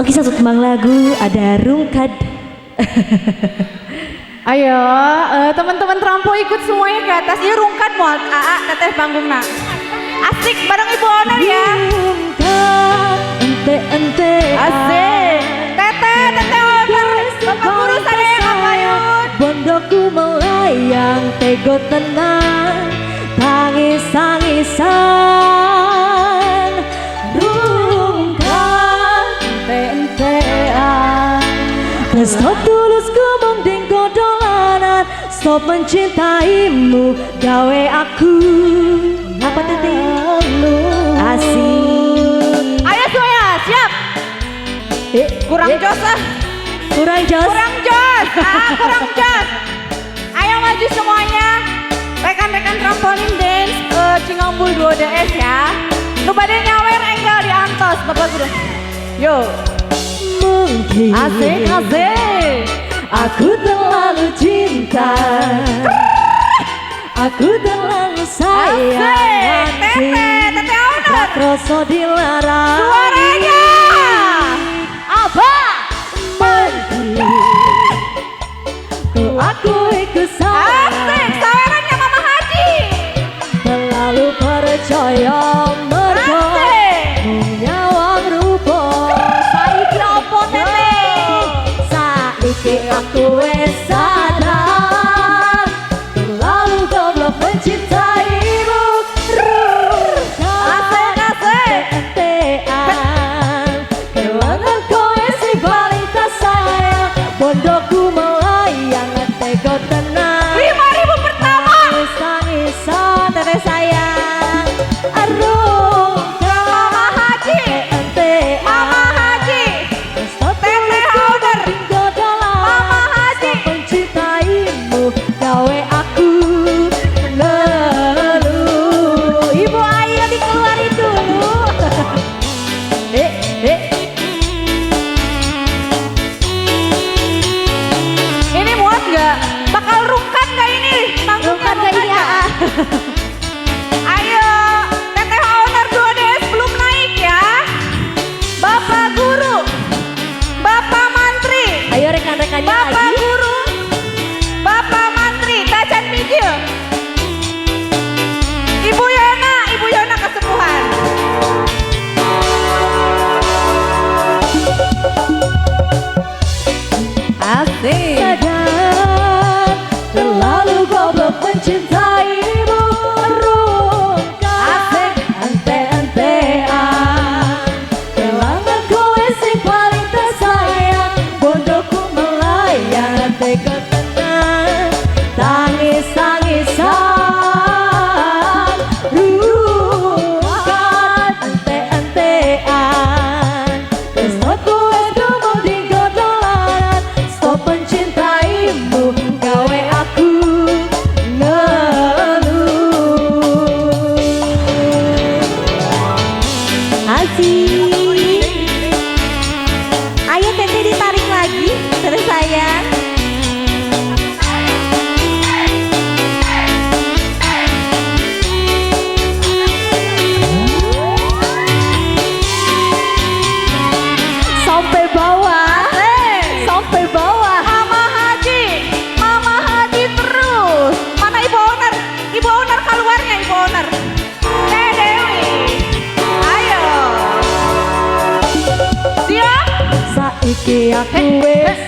Oke, satu tembang lagu ada Rungkad. Ayo, teman-teman trampo ikut semuanya ke atas. Iya rungkad moal AA teteh panggungna. Asik bareng Ibu Owner ya. Rungkad ente-ente. Asik. Teteh, teteh Owner. Bapak guru saya ngapayun. Bondoku melayang tego tenang tangis-tangisan rungkad ente-entean. Stop tulusku mung dinggo dolanan, stop mencintaimu gawe aku. Apa teteh? Asik. Ayo semuanya, siap. Kurang jos ah. Kurang jos. Kurang jos. Ah, kurang jos. Ayo maju semuanya. Rekan-rekan trampolin dance Cingombul 2DS ya. Nu bade nyawer enggal diantos Bapak Guru. Yo. Mungkin Asik, asik. aku terlalu cinta, aku terlalu sayang. Asik. Teteh, teteh owner. Tak kroso dilarang. Suaranya. Apa? Mungkin ku aku ikut salah. Asik, sawerannya Mama Haji. Terlalu percaya mergo Asik. nyawang rupo. Saiki opo teteh? Saiki aku wis sadar terlalu goblok mencintaimu. Asik, asik. Entean kelangan kowe sing paling tak sayang. Bondoku melayang tego tenang. 5.000 pertama. Tangis-tangisan teteh sayang. Arung Mama Haji. entean. Mama Haji. Teteh owner. Mama Haji. Mencintaimu gawe aku ngeluh. Ibu ayo dikeluarin dulu. Eh, eh. Ini muat nggak? Bakal rungkad nggak ini? Panggungnya Rungkad nggak ini, nggak? Aa? Ayo, Teteh owner 2DS belum naik ya. Bapak Guru, Bapak Mantri, Ayo rekan-rekannya Bapak lagi. Guru, Bapak Mantri, Tacan Mijil. Ibu Yona, Ibu Yona kesepuhan. Asik. Sadar terlalu goblok mencintaimu. Rungkad Asik. ente-entean kelangan kowe sing paling tersayang. Bondoku melayang tega tenang tangis-tangisan rungkad ente-entean. Tresnoku wis gumung dinggo dolanan, stop mencintaimu gawe aku ngeluh. Asik. Ayo teteh ditarik lagi, teteh sayang. Sampai bawah, Asik. sampai bawah. Mama Haji, Mama Haji terus. Mana Ibu Owner? Ibu Owner keluarnya Ibu Owner. Teh Dewi. Ayo. Siap? Saiki aku wis